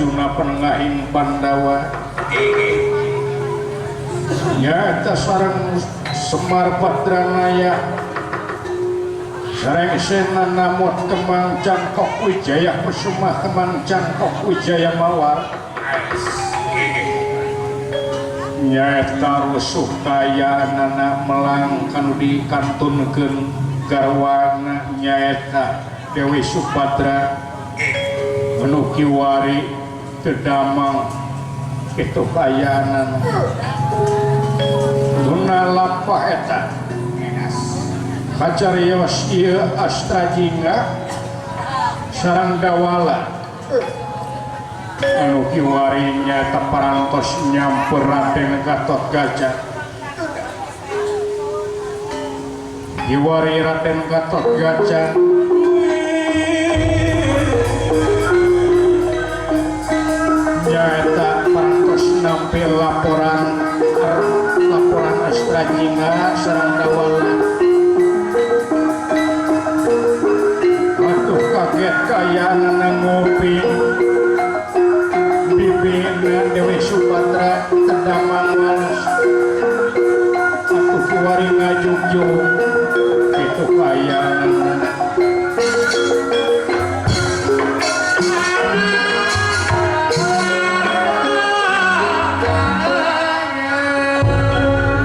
Arjuna penengahing Pandawa. Nyaeta sareng Semar Badranaya sareng Sena Namut Kemang Cangkok Wijaya Kusuma Kemang Cangkok Wijaya Mawar. Nyaeta rusuh kayaanana melang kanu dikantunkeun garwana nyaeta Dewi Subadra anu kiwari teu damang kitu kayaanana. Guna lapah eta kacarios ieu Astrajingga sareng Dawala anu kiwari nyaeta parantos nyamper Raden Gatotkaca. Kiwari Raden Gatotkaca nyaeta parantos nampi laporan laporan Astrajingga sareng Dawala. Atuh kaget kayaanana ngopi bibina Dewi Subadra kedamangan atuh kiwari ngajugjug kitu kayaanana.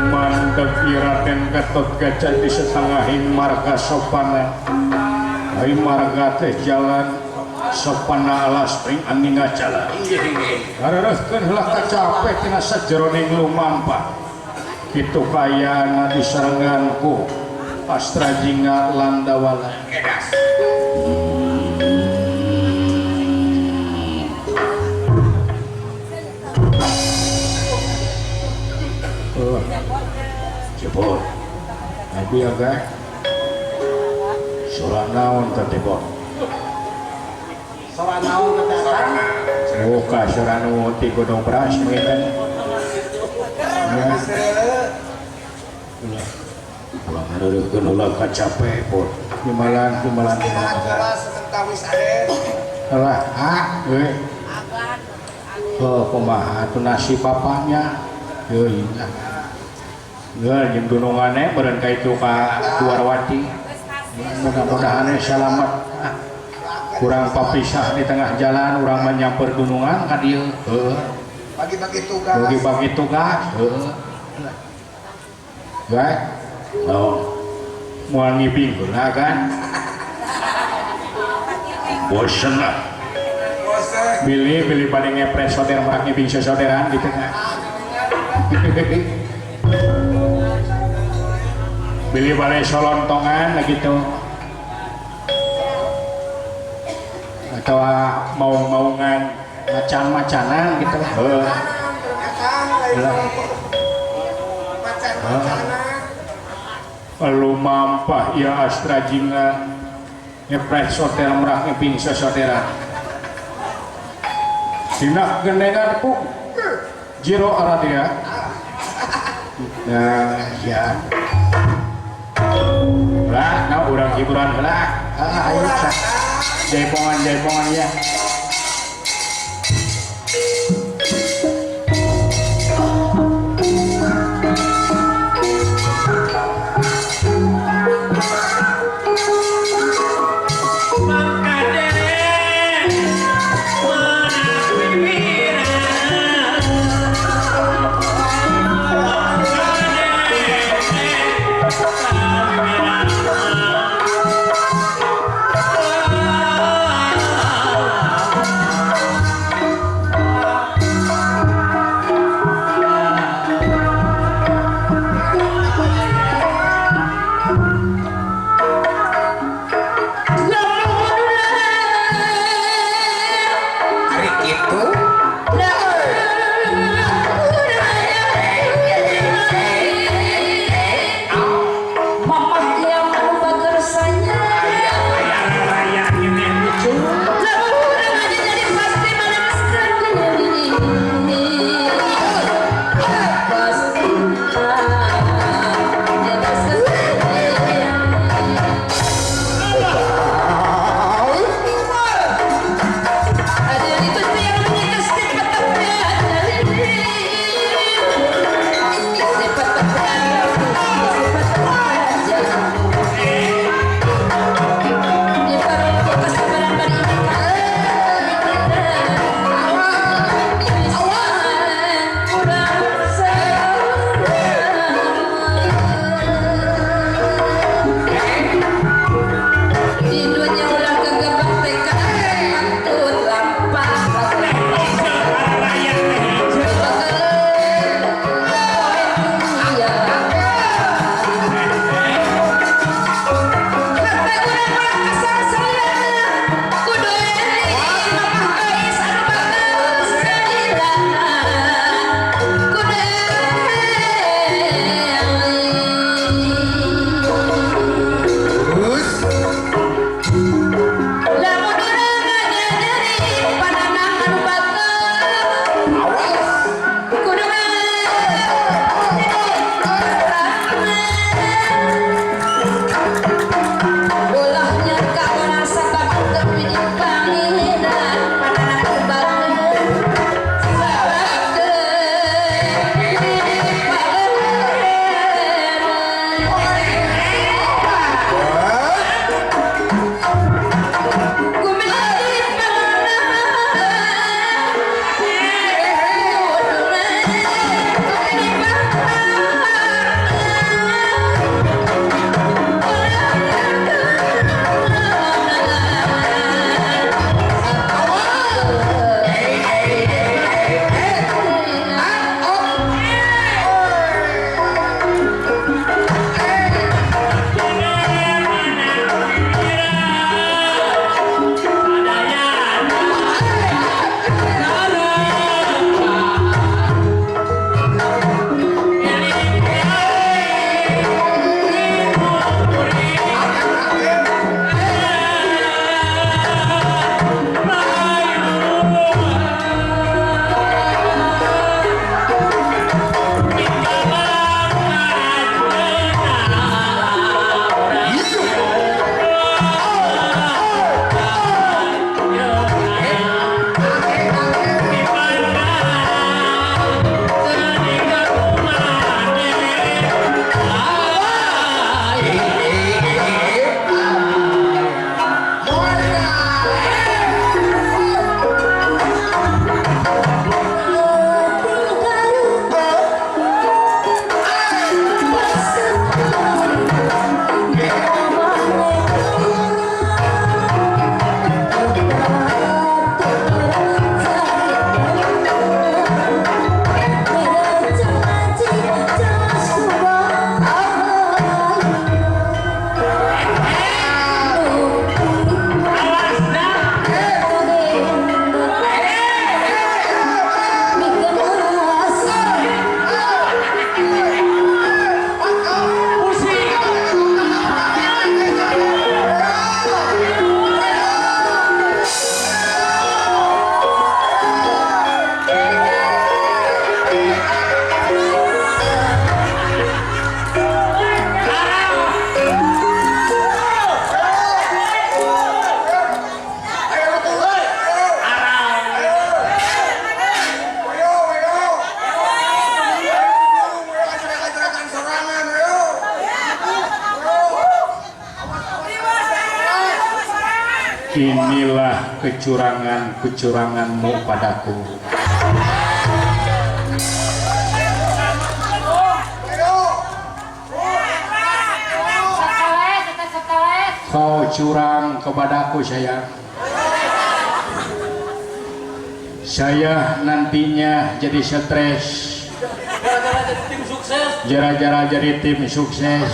Mandeg Raden Gatotkaca di setengahing marga Sopana. Ai marga teh jalan Sopana alas pring aninga jalan. Karareuhkeun heula kacape tina sajeroning lumampah. Kitu kayaana disarengan ku Astrajingga lan Dawala. Oh. Jebol. Abi aga. Sora naon teh Bot? Sora naon teh Akang? Buka sora nu ti godong beras mungkin. Ulah ngareureukkeun ulah kacape Bot. Kumalan kumalan Alah, ah, euy. Oh, kumaha atuh nasib bapaknya? Euy. Geus jeung dunungane meureun ka itu ka Dwarawati. Mudah-mudahan selamat. Kurang papisah di tengah jalan, urang mah nyamper gunungan ka dieu. Heuh. Bagi-bagi tugas. Bagi-bagi tugas, heuh. Bae. Oh. Moal ngibing heula kan. Bosen lah. Bosen. Bilih-bilih bade ngepres soder merak ngibing sosoderan gitu kan. Bilih bade solontongan gitu. Atau maung-maungan macan-macanan gitu lah. Heuh. Lumampah ya Astrajingga ngepres soter merak ngeping sosoderan. Dina gendengan ku Jiro Aradia. Nah, ya. Lah, nah urang hiburan heula. Ah, ayo sah. Jaipongan-jaipongan ya. Inilah kecurangan-kecuranganmu padaku. Kau curang kepadaku sayang. Saya nantinya jadi stres. Gara-gara jadi tim sukses. Gara-gara jadi tim sukses.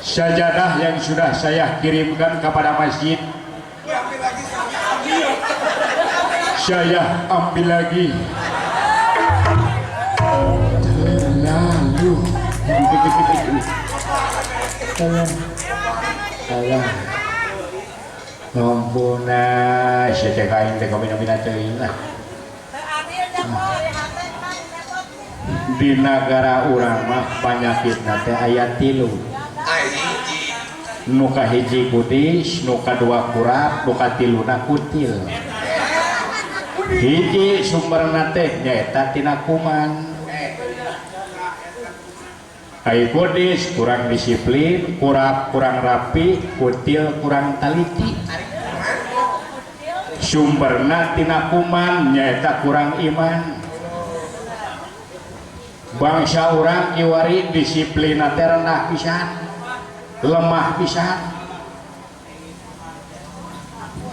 Sajadah yang sudah saya kirimkan kepada masjid, saya ambil lagi. Terlalu. Salah. Ampuna, saya kain teh kabina-bina teuing lah. Di nagara urang mah panyakitna teh aya 3. Nu kahiji kudis, nu kadua kurap, nu katiluna kutil. Hiji sumberna teh nyaeta tina kuman. Ai kudis kurang disiplin, kurap kurang rapi, kutil kurang taliti. Sumberna tina kuman nyaeta kurang iman. Bangsa urang kiwari disiplina teh rendah pisan, lemah pisan.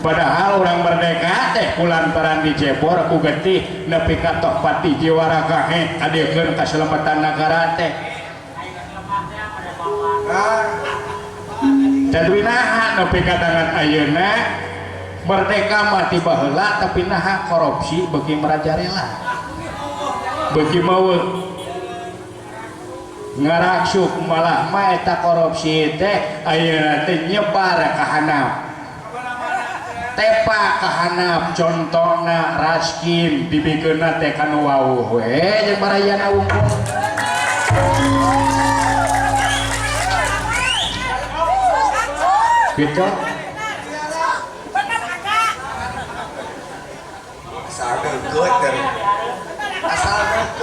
Padahal orang merdeka teh kulantaran dicebor ku getih nepi ka tok pati jiwara kahe kadiekeun kaselamatan nagara teh. Tadi naha nepi ka dangan ayeuna merdeka mah ti baheula tapi naha korupsi beuki merajalela, beuki mawe ngaraksuk malah mah eta korupsi teh ayeuna teh nyebar ka handap, tepa ka handap. Contona raskin dibikeunna teh ka nu wawuh we jeung barayana wungkul. Gitu.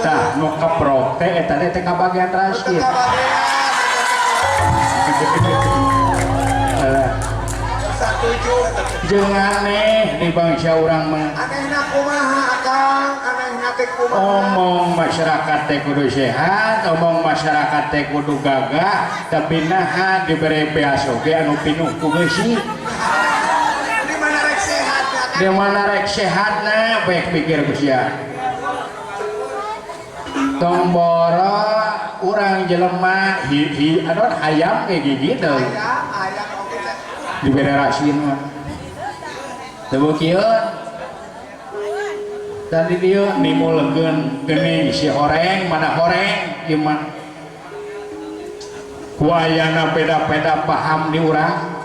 Tah nu keprok teh eta teh kabagian raskin. Jeung aneh di bangsa urang mah. Anehna kumaha Akang? Anehna teh kumaha? Omong masyarakat teh kudu sehat, omong masyarakat teh kudu gagah, tapi naha dibere beas oge anu pinuh ku geusi. Di mana rek sehat na? Di mana rek sehatna baik pikir ku sia. Tong boro urang jelema hi anu hayam ge gigi deui. Hayam oge teh. Dibere rasin mah. Teu kieu. Tadi dieu nimulekeun geuning si horeng mana horeng ieu mah. Ku ayana beda-beda paham di urang.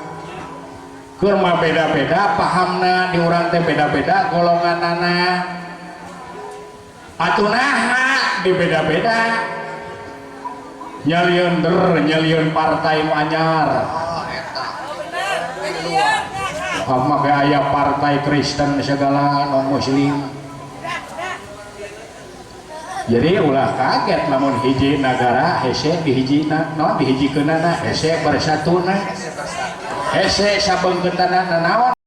Keur mah beda-beda pahamna di urang teh beda-beda golonganana. Atuh naha di beda-beda. Nyalieun der, nyalieun partai nu anyar. Make aya partai Kristen segala non muslim. Jadi ulah kaget lamun hiji nagara hese dihijina non dihijikeunana hese bersatuna hese sabeungkeutana nanaon.